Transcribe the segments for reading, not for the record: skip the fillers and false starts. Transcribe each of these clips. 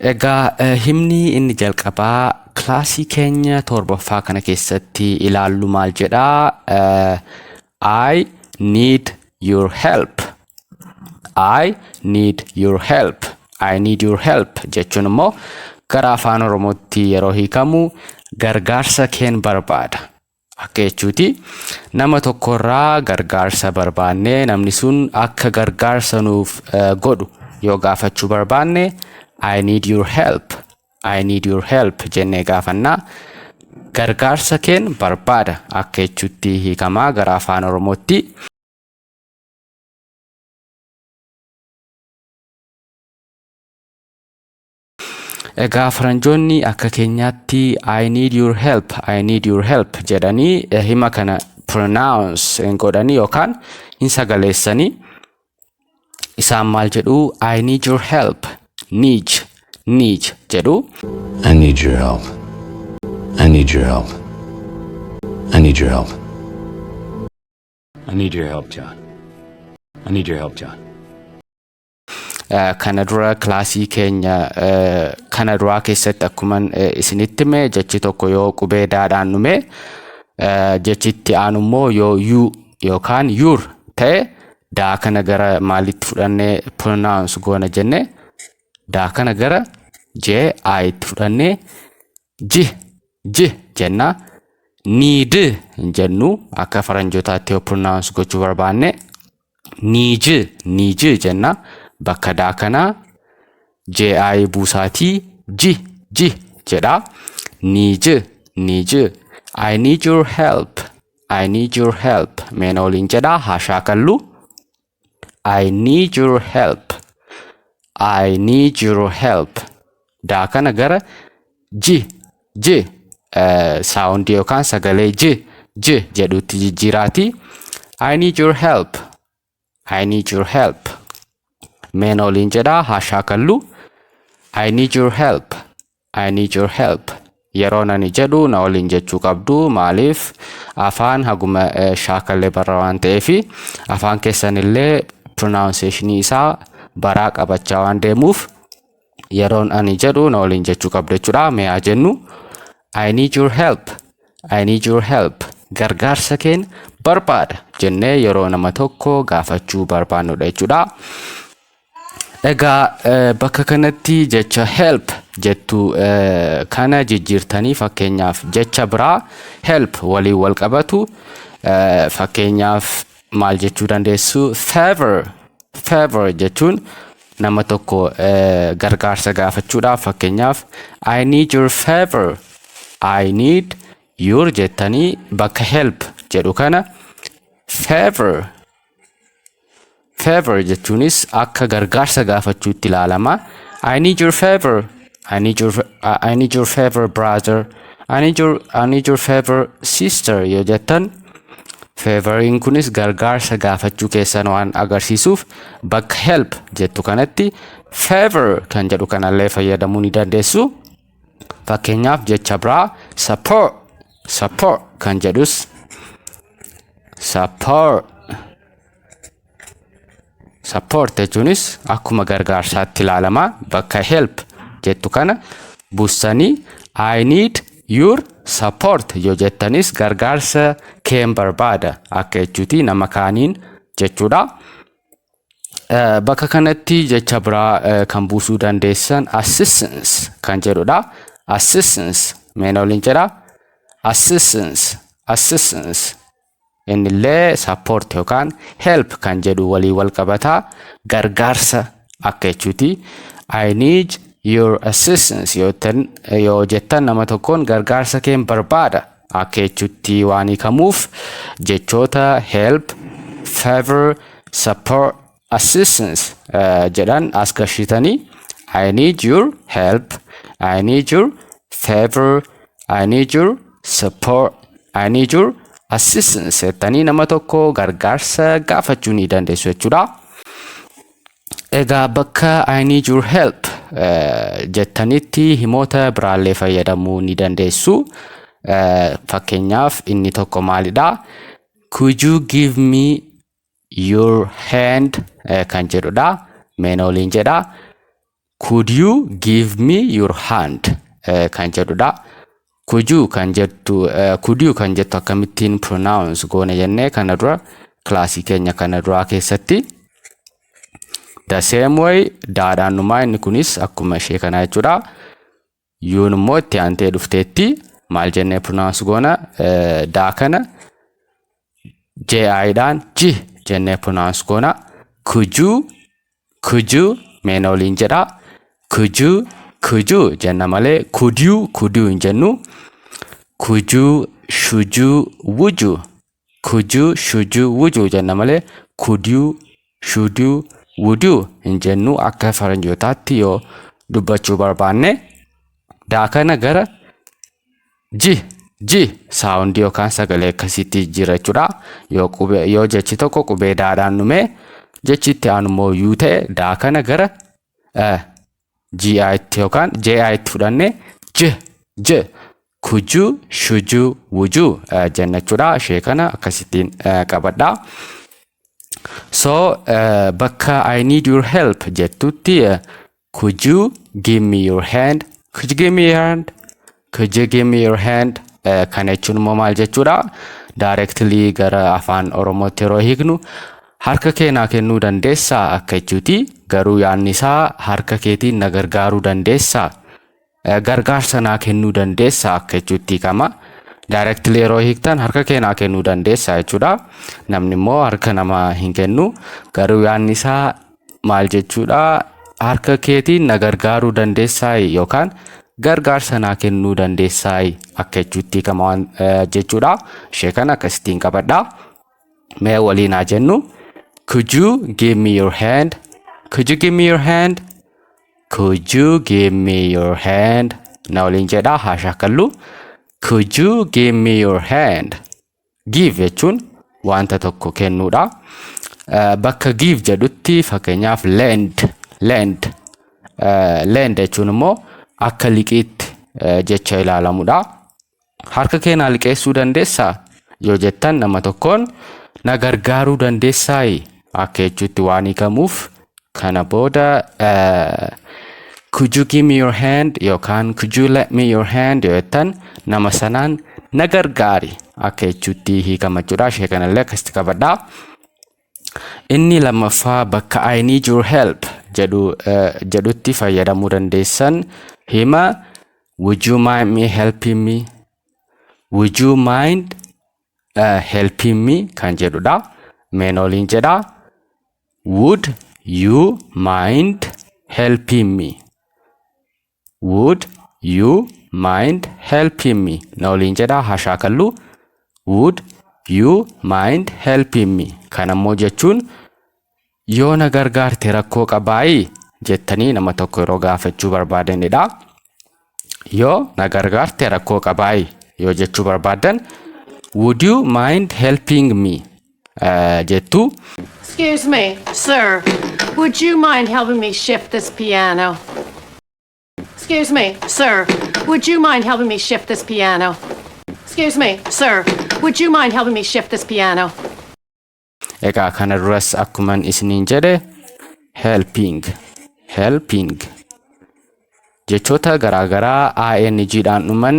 Egaa himni inni jalqabaa kilaasii keenya torbaffaa kana keessatti ilaallu maal jedhaa? I need your help. I need your help. I need your help jechuun immoo gara afaan Oromootti yeroo hiikamu gargaarsa keen barbaada. Akka jechuuti nama tokkorraa gargaarsa barbaannee namni sun akka gargaarsa nuuf godhu yoo gaafachuu barbaanne, "I need your help. I need your help" jennee gaafannaa. Gargaarsa keen barbaada akka jechuutti hiikamaa gara afaan Oromootti. Egaa faranjoonni akka keenyaatti "I need your help, I need your help" jedhanii hima kana pronounce hin godhanii yookaan hin sagaleessanii. Isaan maal jedhu? "I need your help", need, need jedhu. I need your help. I need your help. I need your help. I need your help, John. I need your help, John. Kana dura kilaasii keenya kana duraa keessatti akkuman isinitti hime, jechi tokko yoo qubee daadhaan dhume, jechi itti aanu immoo yoo you yookaan your ta'e, daa kana gara maalitti fudhannee pronounce goona jenne? Daa kana gara j i tti fudhannee ji ji jenna. Need hin jennu. Akka faranjootaatti yoo pronounce gochuu barbaanne, niij niij jenna. Bakka daa kanaa ji buusaatii ji ji jedha. Niij niij. I need your help. I need your help. Mee na waliin jedhaa, haa shaakallu. I need your help. I need your help. Daa kana gara ji ji soundii yookaan sagalee ji ji jedhutti jijjiiraati. I need your help. I need your help. Mee na waliin jedhaa, haa shaakallu. I need your help. I need your help. Yeroo nani jedhu na waliin jechuu qabdu. Maaliif? Afaan haguma shaakallee barra waan ta'eef, afaan keessanillee pronunciationii isaa baraa qabachaa waan deemuuf, yeroon ani jedhu na waliin jechuu qabdu jechuudha. Mee haa jennu. I need your help. I need your help. Gargaarsa keen barbaada jennee yeroo nama tokko gaafachuu barbaannudha jechuudha. Egaa bakka kanatti jecha help jettu kana jijjiirtanii, fakkeenyaaf jecha biraa help waliin wal qabatu, fakkeenyaaf maal jechuu dandeessu? Favor. Favor jechuun nama tokko gargaarsa gaafachuudhaaf, fakkeenyaaf "I need your favor". I need your jettanii bakka help jedhu kana favor. Favor jechuunis akka gargaarsa gaafachuutti ilaalama. I need your favor. I need your favor, brother. I need your favor, sister yoo jettan, favoriin kunis gargaarsa gaafachuu keessan waan agarsiisuuf, bakka help jettu kanatti favor kan jedhu kanallee fayyadamuu ni dandeessu. Fakkeenyaaf jecha biraa support, support kan jedhus, support, support jechuunis akkuma gargaarsaatti ilaalama. Bakka help jettu kana bussanii "I need your support" yoo jettanis, gargaarsa keen barbaada akka jechuuti nama kaaniin jechuudha. Bakka kanatti jecha biraa kan buusuu dandeessan assistance kan jedhudha. Assistance, mee na waliin jedha. Assistance, assistance. Innillee support yookaan help kan jedhu walii wal qabataa, gargaarsa akka jechuuti. "I need your assistance" yoo jettan nama tokkoon gargaarsa keen barbaada akka jechuutti waan hiikamuuf, jechoota help, favor, support, assistance jedhan as gashitanii "I need your help", "I need your favor", "I need your support", "I need your assistance" jettanii nama tokko gargaarsa gaafachuu ni dandeessu jechuudha. Egaa bakka "I need your help" jettanitti himoota biraallee fayyadamuu ni dandeessu. Fakkeenyaaf inni tokko maalidha? "Could you give me your hand" kan jedhudha. Mee na waliin jedha. Could you give me your hand kan jedhudha. Could you kan jettu, could you kan jettu akkamittiin pronounce goone jennee kana dura kilaasii keenya kana duraa keessatti? The same way, daadhaan dhumaa inni kunis akkuma ishee kanaa jechuudha. Youn immoo itti aantee dhufteetti maal jennee pronounce goona? Daa kana JI dhaan G jennee pronounce goona. Could you, could you, mee na waliin jedhaa. Could you, could you jenna malee could you, could you hin jennu. Could you, should you, would you. Could you, should you, would you jenna malee could you, should you, would you hin jennu. Akka faranjootaatti yoo dubbachuu barbaanne daa kana gara G G sound yookaan sagalee akkasiitti jira jechuudha. Yoo qubee, yoo jechi tokko qubee daadhaan dhume, jechi itti aanu immoo yuu ta'e, daa kana gara GI'tti yookaan JI'tti fudhanne J J, could you, should you, would you jenna jechuudha. Ishee kana akkasittiin qabadha. So bakka "I need your help" jettutti "Could you give me your hand? Could you give me your hand? Could you give me your hand?" Kana jechuun immoo maal jechuudha? Directly gara afaan Oromootti yeroo hiiknu harka kee naa kennuu dandeessaa akka jechuuti. Garuu yaadni isaa harka keetiin na gargaaruu dandeessaa? Gargaarsa naa kennuu dandeessaa akka jechuutti hiikama. Directly yeroo hiiktan harka kee naa kennuu dandeessaa jechuudha. Namni immoo harka namaa hin kennu. Garuu yaadni isaa maal jechuudha? Harka keetiin na gargaaruu dandeessaa yookaan gargaarsa naa kennuu dandeessaa akka jechuutti hiikama waan jechuudha. Ishee kana akkasittiin qabadha. Mee waliin haa jennu. Could you give me your hand? Could you give me your hand? Could you give me your hand? Na waliin jedhaa, haa shaakallu. Could you give me your hand? Give jechuun wanta tokko kennuudha. Bakka give jedhutti fakkeenyaaf lend, lend, lend jechuun immoo akka liqiitti jecha ilaalamudha. Harka kee naa liqeessuu dandeessaa yoo jettan nama tokkoon, na gargaaruu dandeessaa akka jechuutti waan hiikamuuf, kana booda "Could you give me your hand?" yookaan "Could you let me your hand?" yoo jettan, nama sanaan na gargaari akka jechuutti hiikama jechuudha. Ishee kanallee akkasitti qabadhaa. Inni lammaffaa bakka "I need your help" jedhu jedhutti fayyadamuu dandeessan hima "Would you mind me helping me? Would you mind helping me?" kan jedhudha. Mee na waliin jedhaa. Would you mind helping me? Would you mind helping me? Na waliin jedhaa, haa shaakallu. Would you mind helping me? Kanammoo jechuun yoo na gargaarte rakkoo qabaayii jettanii nama tokko yeroo gaafachuu barbaadanidha. Yoo na gargaarte rakkoo qabaayii yoo jechuu barbaadan, "Would you mind helping me?" jettu. Excuse me, sir. Would you mind helping me shift this piano? Excuse me, sir. Would you mind helping me shift this piano? Excuse me, sir. Would you mind helping me shift this piano? Egaa kana duras akkuman isiniin jedhe, helping, helping jechoota garaagaraa ing dhaan dhuman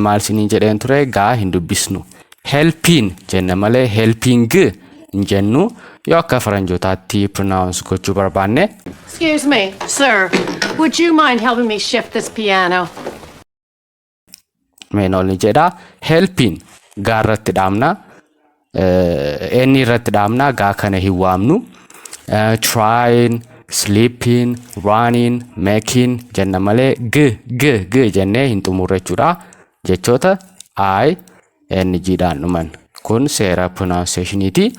maal isiniin jedheen ture? Gaa hin dubbisnu. Helping jenna malee helping hin jennu yoo akka faranjootaatti pronounce gochuu barbaanne. Excuse me, sir. Would you mind helping me shift this piano? Mee na waliin jedhaa. Helping, gaarratti dhaabna. Inni irratti dhaabna, gaa kana hin waamnu. Trying, sleeping, running, making jenna malee g g g jennee hin xumurre jechuudha. Jechoota I N G dhaan dhuman. Kun seera pronunciationiiti.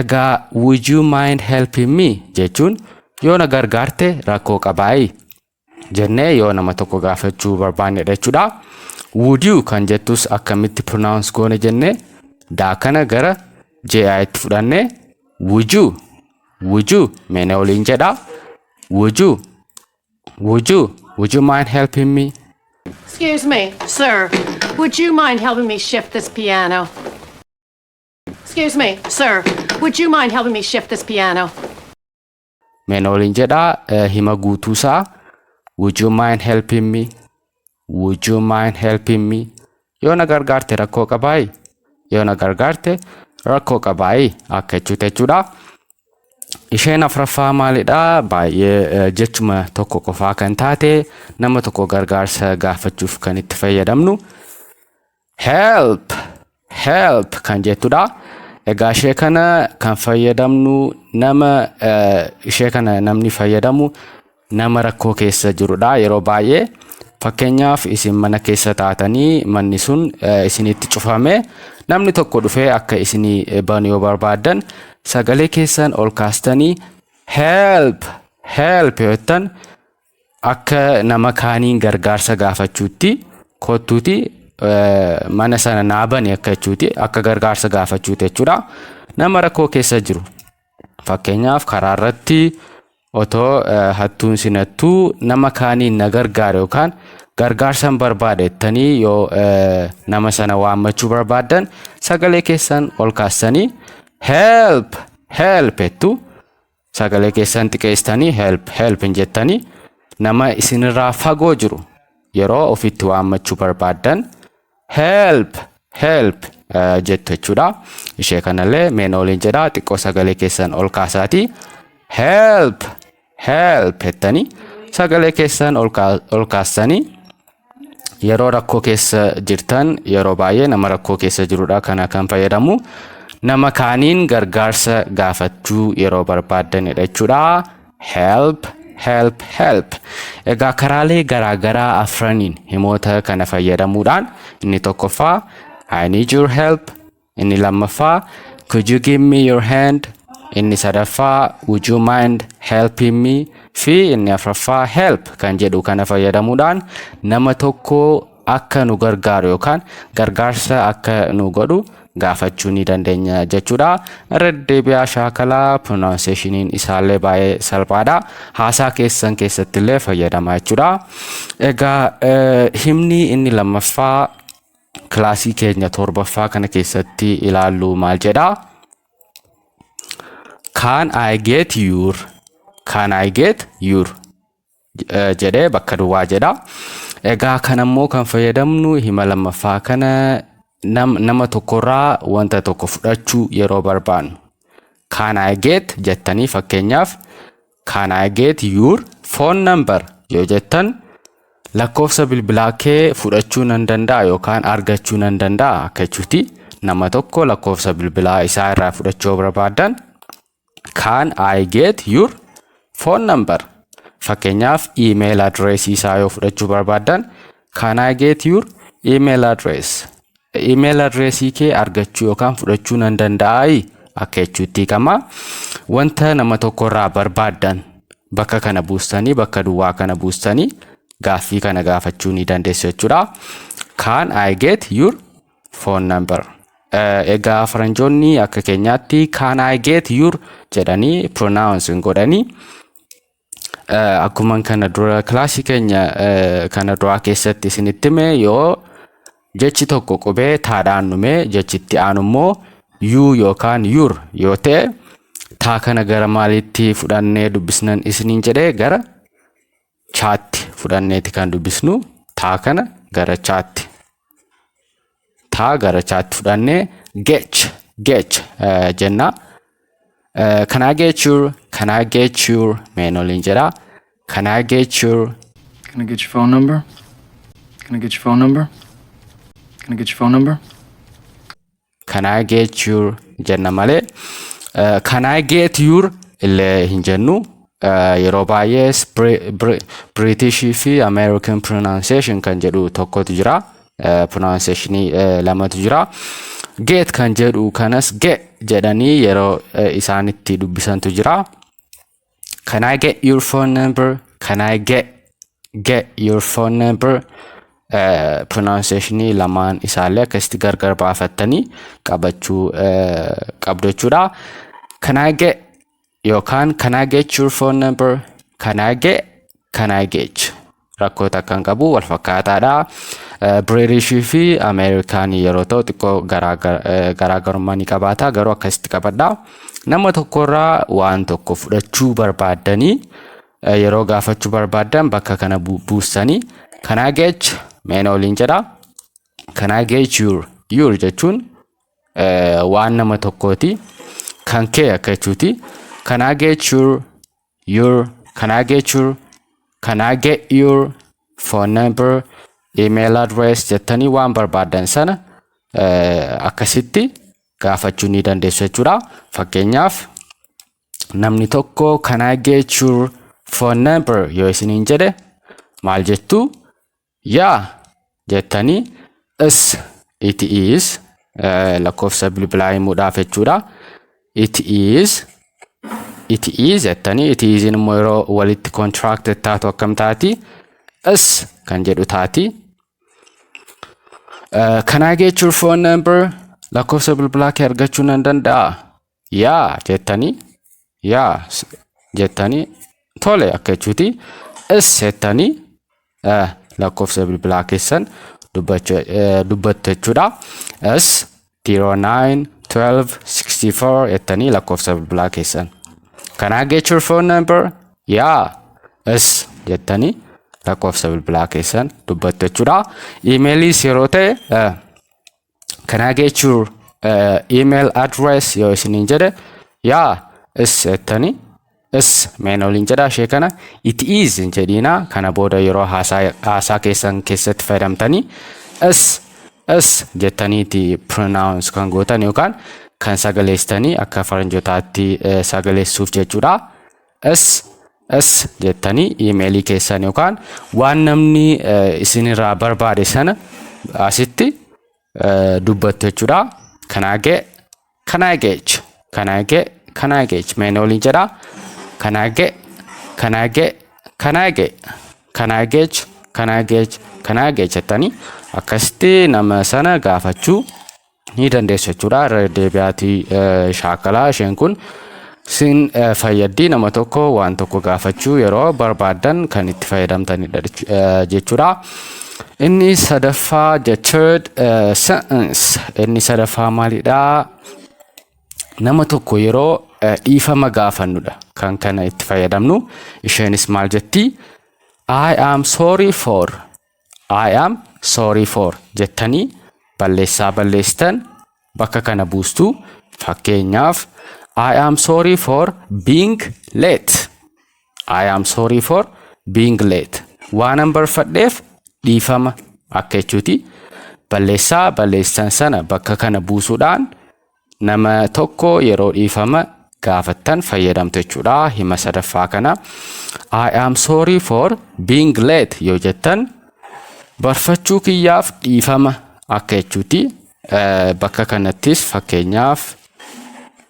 Egaa "Would you mind helping me?" jechuun yoo na gargaarte rakkoo qabaayi jennee yoo nama tokko gaafachuu barbaannedha jechuudha. Would you kan jettus akkamitti pronounce goone jennee? Daa kana gara JI'tti fudhannee would you, would you. Mee na waliin jedhaa. Would you, would you. Would you mind helping me? Excuse me, sir. Would you mind helping me shift this piano? Excuse me, sir. Would you mind helping me shift this piano? Mee na waliin jedhaa hima guutuusaa. Would you mind helping me? Would you mind helping me? Yoo na gargaarte rakkoo qabaayi? Yoo na gargaarte rakkoo qabaayi akka jechuuti jechuudha. Isheen afuraffaa maalidha? Baay'ee jechuma tokko qofaa kan taate, nama tokko gargaarsa gaafachuuf kan itti fayyadamnu "help", "help" kan jettudha. Egaa ishee kana kan fayyadamnu nama, ishee kana namni fayyadamu nama rakkoo keessa jirudha yeroo baay'ee. Fakkeenyaaf, isin mana keessa taatanii manni sun isinitti cufame, namni tokko dhufee akka isinii banu yoo barbaaddan, sagalee keessan ol kaastanii "help, help" yoo jettan, akka nama kaaniin gargaarsa gaafachuutti, kottuuti mana sana naa bani akka jechuuti, akka gargaarsa gaafachuuti jechuudha. Nama rakkoo keessa jiru, fakkeenyaaf karaa irratti otoo hattuun sinattuu, nama kaaniin na gargaare yookaan gargaarsan barbaada jettanii yoo nama sana waammachuu barbaaddan, sagalee keessan ol kaastanii "help, help" jettu. Sagalee keessan xiqqeessitanii "help, help" hin jettanii, nama isinirraa fagoo jiru yeroo ofitti waammachuu barbaaddan "help, help" jettu jechuudha. Ishee kanallee mee waliin jedhaa, xiqqoo sagalee keessan ol kaasaati "help, help" jettanii sagalee keessan ol kaastanii yeroo rakkoo keessa jirtan. Yeroo baay'ee nama rakkoo keessa jirudha kana kan fayyadamu, nama kaaniin gargaarsa gaafachuu yeroo barbaaddanidha jechuudha. Help, help, help. Egaa karaalee garaagaraa afraniin himoota kana fayyadamuudhaan, inni tokkoffaa "I need your help", inni lammaffaa "Could you give me your hand?", inni sadaffaa "Would you mind helping me?" fi inni afuraffaa "help" kan jedhu kana fayyadamuudhaan nama tokko akka nu gargaaru yookaan gargaarsa akka nu godhu gaafachuu ni dandeenya jechuudha. Irra deebi'aa shaakalaa, pronunciationiin isaallee baay'ee salphaadha. Haasaa keessan keessatti illee fayyadamaa jechuudha. Egaa himni inni lammaffaa kilaasii keenya torbaffaa kana keessatti ilaallu maal jedhaa? "Can I get your", "can I get your" jedhee bakka duwwaa jedha. Egaa kanammoo kan fayyadamnu hima lammaffaa kana nama tokkorraa wanta tokko fudhachuu yeroo barbaannu. "Can I get" jettanii, fakkeenyaaf "Can I get your phone number?" yoo jettan, lakkoofsa bilbilaa kee fudhachuu nan danda'a yookaan argachuu nan danda'a akka jechuuti. Nama tokko lakkoofsa bilbilaa isaa irraa fudhachuu yoo barbaaddan, "Can I get your phone number?" Fakkeenyaaf, email address isaa yoo fudhachuu barbaaddan, "Can I get your email address?" Email address kee argachuu yookaan fudhachuu nan danda'aayi akka jechuutti hiikama. Wanta nama tokko irraa barbaaddan bakka kana buustanii, bakka duwwaa kana buustanii gaaffii kana gaafachuu ni dandeessu jechuudha. Can I get your phone number? Egaa faranjoonni akka keenyaatti "can I get your" jedhanii pronounce hin godhanii. Akkuma kana dura kilaasii keenya kana duraa keessatti isinitti hime, yoo jechi tokko qubee taadhaan dhume, jechi itti aanu immoo you yookaan your yoo ta'e, taa kana gara maaliitti fudhannee dubbisnan isiniin jedhee? Gara chaatti fudhanneeti kan dubbisnu. Taa kana gara chaatti, taa gara chaatti fudhannee "getch, getch" jenna. Can I get your, can I get your, mee waliin jedha. Can I get your Can I get your phone number? Can I get your phone number? Can I get your phone number? "Can I get your" jenna malee "can I get your" illee hin jennu. Yeroo baay'ee British fi American pronunciation kan jedhu tokkotu jira. Pronunciationii lamatu jira. "Get" kan jedhu kanas "get" jedhanii yeroo isaan itti dubbisantu jira. Can I get your phone number? Can I get your phone number? Pronunciationii lamaan isaallee akkasitti gargar baafattanii qabachuu qabdu jechuudha. "Can I get" yookaan "Can I get your phone number?" "Can I get", "can I get" rakkoo takka hin qabu, wal fakkaataadha. British fi American yeroo ta'u xiqqoo garaagarummaa ni qabaata, garuu akkasitti qabadha. Nama tokkorraa waan tokko fudhachuu barbaaddanii Yeroo gaafachuu barbaaddan bakka kana buustanii "Can I get", mee na waliin jedhaa. "Can I get your", "your" jechuun waan nama tokkooti. Kan kee akka jechuuti. "Can I get your, can I get your, can I get your phone number, email address?" jettanii waan barbaaddan sana akkasitti gaafachuu ni dandeessu jechuudha. Fakkeenyaaf, namni tokko "Can I get your phone number?" yoo isiniin jedhe maal jettu? "Yeah" jettanii, is, "it is", lakkoofsa bilbilaa himuudhaaf jechuudha. "It is, it is" jettanii, "it is" immoo yeroo walitti contract taatu akkam taati? "Is" kan jedhu taati. "Can I get your phone number?" Lakkoofsa bilbilaa kee argachuu nan danda'a? "Yeah" jettanii, "yeah" jettanii, tole akka jechuuti. "Is" jettanii lakkoofsa bilbilaa keessan dubbattu jechuudha. "Is 09 12 64" jettanii lakkoofsa bilbilaa keessan. "Can I get your phone number?" "Yeah." "Is" jettanii lakkoofsa bilbilaa keessan dubbattu jechuudha. Iimeeliis yeroo ta'e, "Can I get your email address?" yoo isiniin jedhe, "Yeah." "Is" jettanii, "is", mee na waliin jedhaa ishee kana, "it is" hin jedhiinaa. Kana booda yeroo haasaa keessan keessatti fayyadamtanii "is", "is" jettaniiti pronounce kan gootan yookaan kan sagaleessitanii akka faranjootaatti sagaleessuuf jechuudha. "Is, is" jettanii iimeelii keessan yookaan waan namni isinirraa barbaade sana asitti dubbattu jechuudha. "Can I get, can I get, can I get, can I get", mee na waliin jedhaa. "Can I get, can I get, can I get, can I get, can I get, can I get" jettanii akkasitti nama sana gaafachuu ni dandeessu jechuudha. Irra deebi'aatii shaakalaa, isheen kun sin fayyaddi. Nama tokko waan tokko gaafachuu yeroo barbaaddan kan itti fayyadamtanidha jechuudha. Inni sadaffaa, the third sentence, inni sadaffaa maalidha? Nama tokko yeroo dhiifama gaafannudha kan kana itti fayyadamnu. Isheenis maal jetti? "I am sorry for", "I am sorry for" jettanii balleessaa balleessitan bakka kana buustu. Fakkeenyaaf, "I am sorry for being late." "I am sorry for being late." Waanan barfadheef dhiifama akka jechuuti. Balleessaa balleessan sana bakka kana buusuudhaan nama tokko yeroo dhiifama gaafattan fayyadamtu jechuudha. Hima sadaffaa kana "I am sorry for being late" yoo jettan, barfachuu kiyyaaf dhiifama akka jechuuti. Bakka kanattis fakkeenyaaf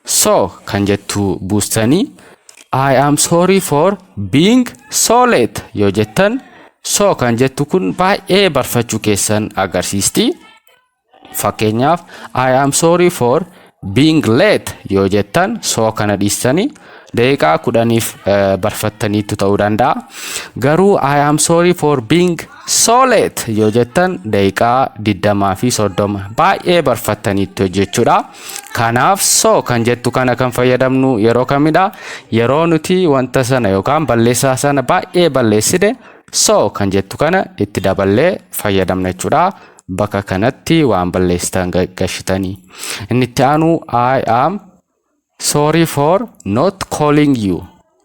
"so" kan jettu buustanii "I am sorry for being so late" yoo jettan, "so" kan jettu kun baay'ee barfachuu keessan agarsiisti. Fakkeenyaaf, "I am sorry for being late" yoo jettan, "so" kana dhiistanii daqiiqaa 10f barfattaniitu ta'uu danda'a. Garuu "I am sorry for being so late" yoo jettan, daqiiqaa 20 fi 30 baay'ee barfattaniitu jechuudha. Kanaaf "so" kan jettu kana kan fayyadamnu yeroo kamidha? Yeroo nuti wanta sana yookaan balleessaa sana baay'ee balleessine, "so" kan jettu kana itti daballee fayyadamna jechuudha. Bakka kanatti waan balleessitan gashitanii. Inni itti aanu, "I am sorry for not calling you."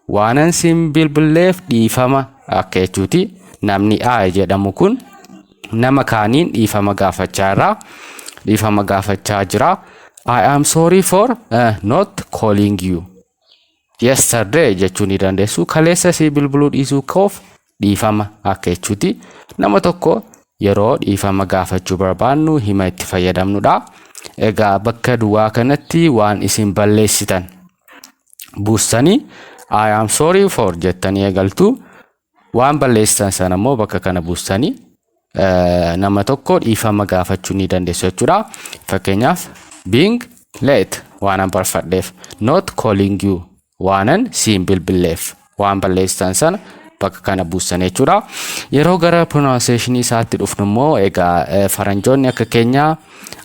Waanan siin bilbilleef dhiifama akka jechuuti. Namni "I" jedhamu kun nama kaaniin dhiifama gaafachaa irraa dhiifama gaafachaa jira. "I am sorry for not calling you yesterday" jechuu ni dandeessu. Kaleessa si bilbiluu dhiisuu koof dhiifama akka jechuuti. Nama tokko yeroo dhiifama gaafachuu barbaannu hima itti fayyadamnudha. Egaa bakka duwwaa kanatti waan isin balleessitan buustanii "I am sorry for" jettanii eegaltu. Waan balleessitan sana immoo bakka kana buustanii nama tokko dhiifama gaafachuu ni dandeessu jechuudha. Fakkeenyaaf, "being late", waanan barfadheef, "not calling you", waanan siin bilbilleef, waan balleessitan sana bakka kana buustan jechuudha. Yeroo gara pronunciation isaatti dhufnu immoo, egaa faranjoonni akka keenyaa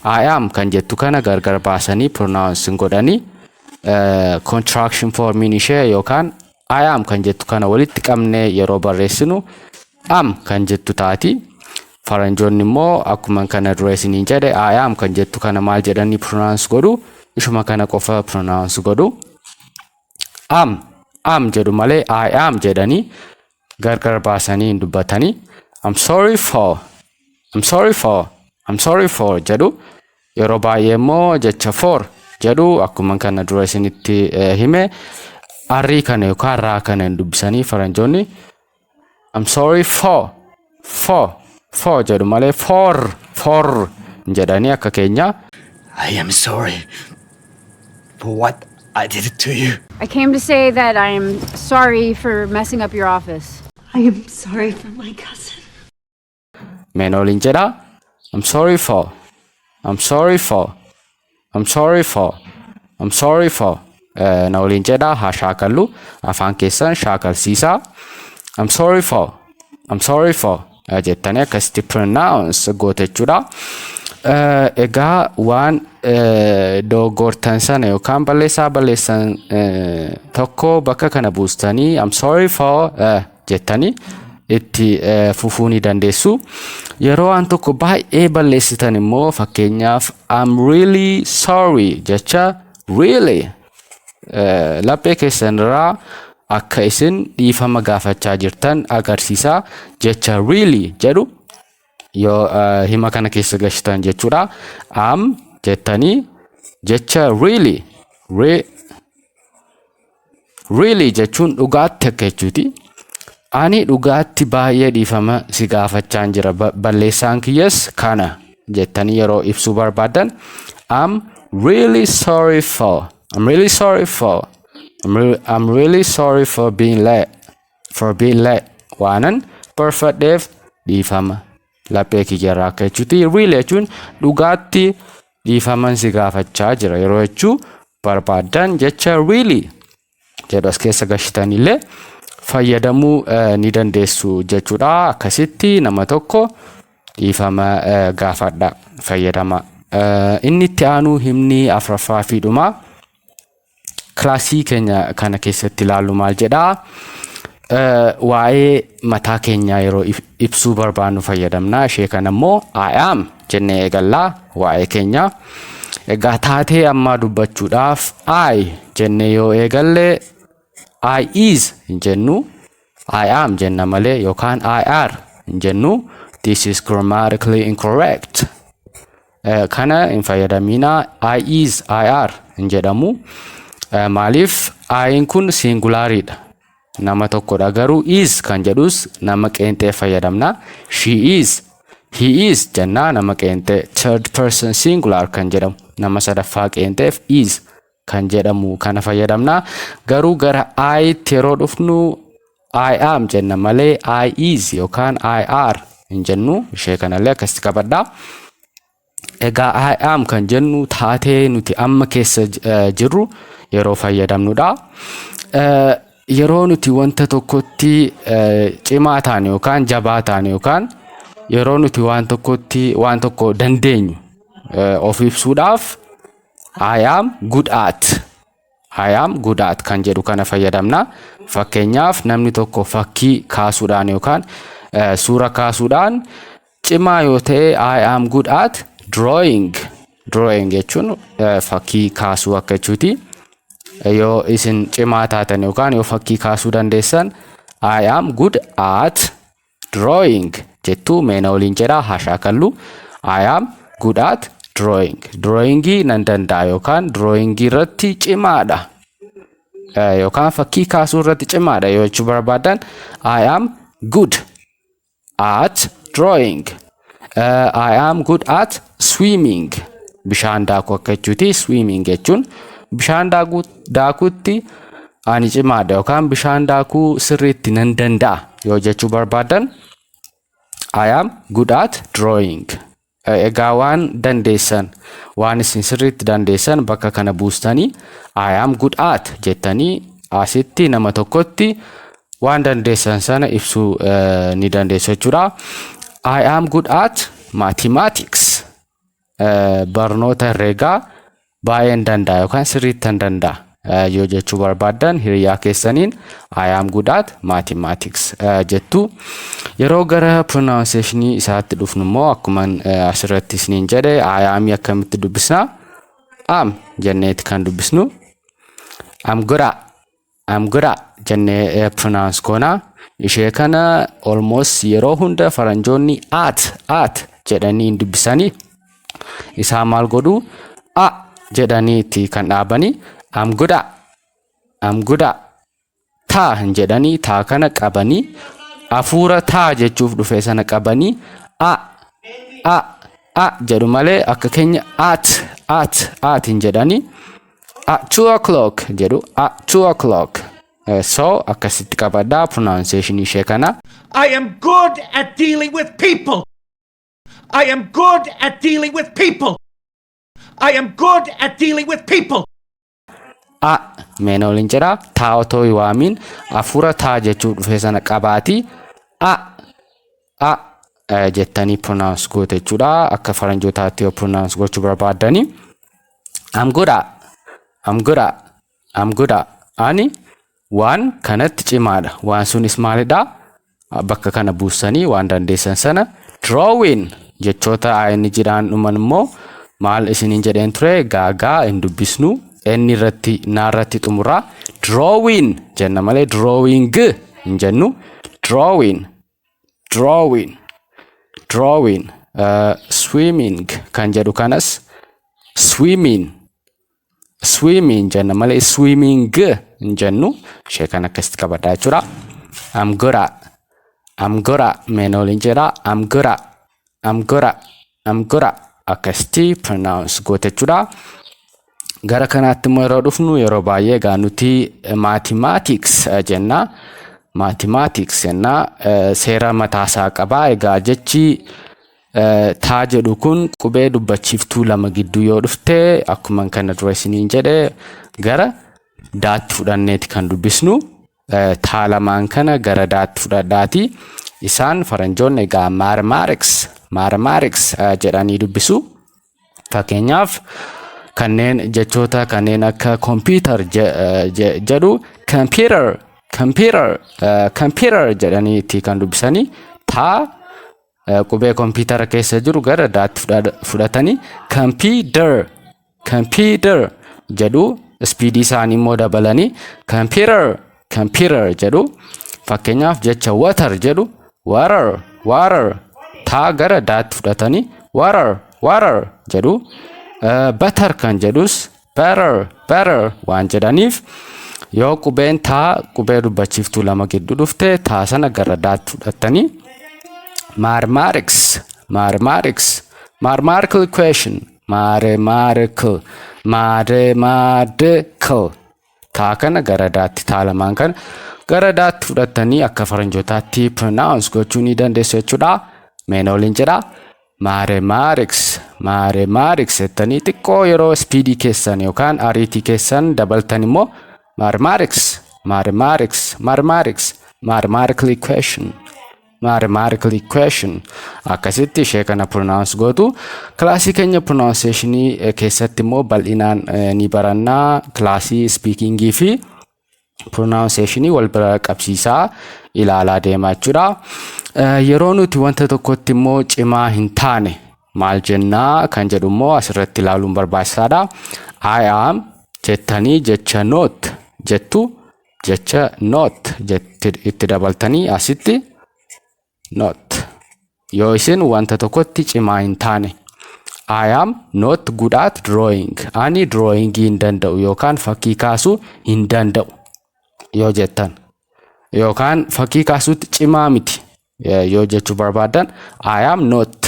"I am" kan jettu kana gargar baasanii pronounce godhanii, contraction formiin ishee yookaan I am kan jettu kana walitti qabnee yeroo barreessinu am kan jettu taati. Faranjoonni immoo akkuma kana dura isiniin jedhe, I am kan jettu kana maal jedhanii pronounce godhu? Ishuma kana qofa pronounce godhu. Am, am jedhu malee I am jedhanii gargar baasanii hin dubbatanii. I'm sorry for, I'm sorry for, I'm sorry for jedhu. Yeroo baay'ee immoo jecha for jedhu, akkuma kana dura isinitti hime, arrii kana yookaan raa kana hin dubbisanii faranjoonni. I'm sorry for, for, for jedhu malee for, for hin jedhanii akka keenya. I am sorry for what I did to you. I came to say that I am sorry for messing up your office. I am sorry for my cousin. Mee na waliin jedha. I'm sorry for, I'm sorry for, I'm sorry for, I'm sorry for. Na waliin jedha, haa shaakallu, afaan keessan shaakalsiisaa. I'm sorry for, I'm sorry for jettanii akkasitti pronounce goote jechuudha. Egaa waan dogoggortan sana yookaan balleessaa balleessan tokko bakka kana buustanii I'm sorry for jettanii itti fufuu ni dandeessu. Yeroo waan tokko baay'ee balleessitan immoo, fakkeenyaaf I'm really sorry, jecha really laphee keessan irraa akka isin dhiifama gaafachaa jirtan agarsiisa, jecha really jedhu yoo hima kana keessa gashitan jechuudha. I'm jettanii jecha really, really jechuun dhugaatti akka jechuuti. Ani dhugaatti baay'ee dhiifama si gaafachaan jira, balleessaan kiyyas kana jettanii yeroo ibsuu barbaadan, I'm really sorry for, I'm really sorry for, I'm really sorry for being late, for being late, waanan barfadheef dhiifama laphee kiyyarraa akka jechuuti. Really jechuun dhugaatti dhiifaman si gaafachaa jira yeroo jechuu barbaadan, jecha really jedhu as keessa gashitanillee fayyadamuu ni dandeessu jechuudha. Akkasitti nama tokko dhiifama gaafadha fayyadama. Inni itti aanu, himni afuraffaa fi dhumaa kilaasii keenya kana keessatti ilaallu maal jedhaa? Waa'ee mataa keenyaa yeroo ibsuu barbaannu fayyadamna. Ishee kana immoo I am jennee eegallaa waa'ee keenyaa. Egaa taatee ammaa dubbachuudhaaf I jennee yoo eegalle, I is hin jennu, I am jenna malee, yookaan I are hin jennu. This is grammatically incorrect. Kana hin fayyadaminaa. I is, I are hin jedhamu. Maaliif? I'n kun singulariidha. Nama tokkodha, garuu is kan jedhus nama qeenxee fayyadamna. She is, he is jennaa, nama qeenxee, third person singular kan jedhamu, nama sadaffaa qeenxeef is kan jedhamu kana fayyadamna. Garuu gara I'tti yeroo dhufnu I am jenna malee I is yookaan I are hin jennu. Ishee kanallee akkasitti qabadhaa. Egaa I am kan jennu taatee nuti amma keessa jirru yeroo fayyadamnudha. Yeroo nuti wanta tokkotti cimaa taane yookaan jabaa taane yookaan yeroo nuti waan tokkotti waan tokko dandeenyu of ibsuudhaaf I am good at, I am good at kan jedhu kana fayyadamna. Fakkeenyaaf, namni tokko fakkii kaasuudhaan yookaan suura kaasuudhaan cimaa yoo ta'e, I am good at drawing. Drawing jechuun fakkii kaasuu akka jechuuti. Yoo isin cimaa taatan yookaan yoo fakkii kaasuu dandeessan, I am good at drawing jettuu. Mee na waliin jedhaa, haa shaakallu. I am good at drawing. Drawingii nan danda'a yookaan drawingii irratti cimaadha. Yookaan fakkii kaasuu irratti cimaadha yoo jechuu barbaadan, I am good at drawing. I am good at swimming. Bishaan daakuu akka jechuuti. Swimming jechuun bishaan daakuutti ani cimaadha yookaan bishaan daakuu sirriitti nan danda'a yoo jechuu barbaadan, I am good at drawing. Egaa waan dandeessan, waan isin sirriitti dandeessan bakka kana buustanii I am good at jettanii asitti nama tokkotti waan dandeessan sana ibsuu ni dandeessu jechuudha. I am good at mathematics. Barnoota herreegaa baay'een danda'a yookaan sirriitti danda'a. yoo jechuu barbaaddan hiriyaa keessaniin "I am good at mathematics" jettu. Yeroo gara pronunciationii isaatti dhufnu immoo, akkuma asirratti isiniin jedhe, I am akkamitti dubbisna? Am jenneeti kan dubbisnu. "I'm good at", "I'm good at" jennee pronounce goona. Ishee kana almost yeroo hunda faranjoonni "at", "at" jedhanii hin dubbisanii. Isaan maal godhu? "A" jedhaniiti kan dhaabanii. "I'm good at", "I'm good at". Taa hin jedhanii, taa kana qabanii, hafuura taa jechuuf dhufe sana qabanii "a", "a", "a" jedhu malee akka keenya "at", "at", "at" hin jedhanii. "At 2 o'clock" jedhu, "at 2 o'clock". So akkasitti qabadhaa pronunciation ishee kana. I am good at dealing with people. I am good at dealing with people. I am good at dealing with people. A meena waliin jedha. Taa otoo hin waamiin hafuura taa jechuuf dhufe sana qabaati "a", "a" jettanii pronounce goote jechuudha, akka faranjootaatti yoo pronounce gochuu barbaaddanii. "I'm good at", "I'm good at", "I'm good at". Ani waan kanatti cimaadha. Waan sunis maalidha? Bakka kana buusanii waan dandeessan sana. Drawing, jechoota ing dhaan dhuman immoo maal isiniin jedheen ture? Gaagaa hin dubbisnu, inni irratti naarratti xumuraa. "Drawing" jenna malee "drawing" hin jennu. Drawing, drawing, drawing. Swimming kan jedhu kanas "swimming", "swimming" jenna malee "swimming" hin jennu. Ishee kan akkasitti qabadhaa jechuudha. "I'm good at", "I'm good at". Meena waliin jedhaa. "I'm good at", "I'm good at", "I'm good at". Akkasitti pronounce goote jechuudha. Gara kanaatti immoo yeroo dhufnu, yeroo baay'ee egaa nuti "mathematics" jenna. "Mathematics" jenna, seera mataasaa qabaa. Egaa jechi taa jedhu kun qubee dubbachiiftuu lama gidduu yoo dhufte, akkuma kana dura isiniin jedhe, gara daatti fudhanneeti kan dubbisnu. Taa lamaan kana gara daatti fudhadhaati. Isaan faranjoonni egaa "mathematics", "mathematics" jedhanii dubbisu. Fakkeenyaaf kanneen jechoota kanneen akka "computer" jedhu "computer", "computer", "computer" jedhanii kan dubbisanii, taa qubee kompiitara keessa jiru gara daatti fudhatanii "computer", "computer" jedhu. Speedii isaanii immoo dabalanii "computer", "computer" jedhu. Fakkeenyaaf jecha "water" jedhu "water", "water", taa gara daatti fudhatanii "water", "water" jedhu. "Butter" kan jedhus "better", "better" waan jedhaniif, yoo qubeen taa qubee dubbachiiftuu lama gidduu dhufte, taa sana gara daatti fudhatanii "mathematics", "mathematics", "mathematical equation", "mathematical", "mathematical". Taa kana gara daatti, taa lamaan kana gara daatti fudhatanii akka faranjootaatti pronounce gochuu ni dandeessu jechuudha. Meena waliin jedhaa. "Mathematics", "mathematics" jettanii xiqqoo yeroo speedii keessan yookaan ariitii keessan dabaltan immoo "mathematics", "mathematics", "mathematics", "mathematical equation", "mathematical equation". Akkasitti ishee kana pronounce gootu. Kilaasii keenya pronunciationii keessatti immoo bal'inaan ni barannaa. Kilaasii speakingii fi pronunciationii wal bira qabsiisaa ilaalaa deemaa jechuudha. Yeroo nuti wanta tokkotti immoo cimaa hin taane maal jennaa kan jedhu immoo asirratti ilaaluun barbaachisaadha. "I am" jettanii jecha "not" jettu, jecha "not" itti dabaltanii asitti "not", yoo isin wanta tokkotti cimaa hin taane. I am not good at drawing. Ani drawingii hin danda'u yookaan fakkii kaasuu hin danda'u yoo jettan, yookaan fakkii kaasuutti cimaa miti yoo jechuu barbaadan, I am not,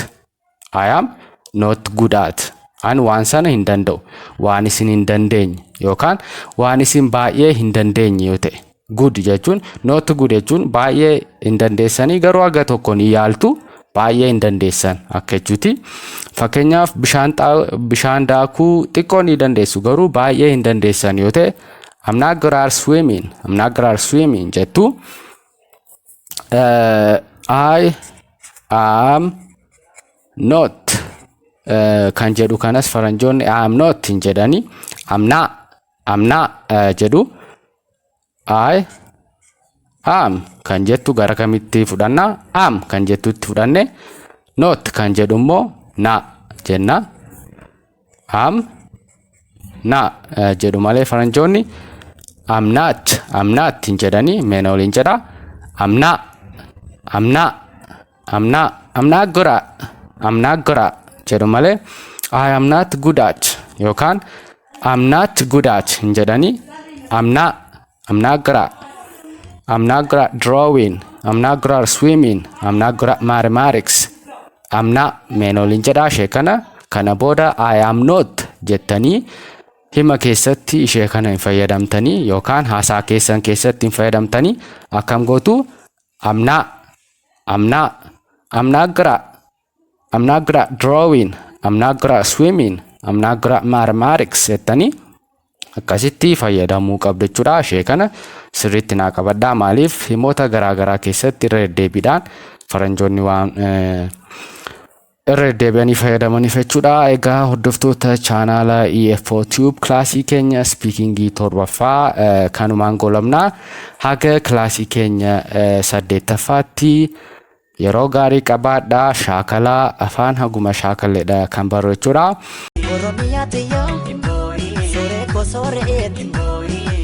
I am not good at. Ani waan sana hin danda'u. Waan isin hin dandeenye yookaan waan isin baay'ee hin dandeenye yoo ta'e, "good" jechuun, "not good" jechuun baay'ee hin dandeessanii garuu haga tokko ni yaaltu, baay'ee hin dandeessan akka jechuuti. Fakkeenyaaf bishaan daakuu xiqqoo ni dandeessu garuu baay'ee hin dandeessan yoo ta'e, "I'm not good at swimming", "I'm not good at swimming" jettu. "I am not" kan jedhu kanas faranjoonni "I am not" hin jedhani, "I'm not". I'm not jedhu. I am kan jettu gara kamitti fudhanna? Am kan jettutti fudhanne, not kan jedhu immoo na jenna. Am na jedhu malee faranjoonni I'm not, I'm not hin jedhanii. Meena waliin jedha: I'm not, I'm not, I'm not, I'm not good at, I'm not good at jedhu malee I am not good at yookaan I'm not good at hin jedhanii. I'm not, I'm not good at, I'm not good at drawing, I'm not good at swimming, I'm not good at mathematics. I'm not, meena waliin jedhaa ishee kana. Kana booda I am not jettanii hima keessatti ishee kana hin fayyadamtanii yookaan haasaa keessan keessatti hin fayyadamtanii. Akkam gootu? I'm not, I'm not, I'm not good at, I'm not good at drawing, I'm not good at swimming, I'm not good at mathematics jettanii akkasitti fayyadamuu qabdu jechuudha. Ishee kana sirriitti naa qabadhaa. Maaliif? Himoota garaagaraa keessatti irra deddeebiidhaan faranjoonni waan irra deddeebi'anii fayyadamaniif jechuudha. Egaa hordoftoota chaanaala EFO Tube, kilaasii keenya speakingii torbaffaa kanumaan goolabnaa. Haga kilaasii keenya saddeettaffaatti yeroo gaarii qabaadhaa. Shaakalaa afaan haguma shaakalleedha kan barru jechuudha. Oromiyaa tiyyoo, sooree koo soore'eeti,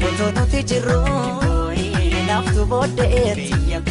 otoo nuti jirru hinaaftu boodde'eeti.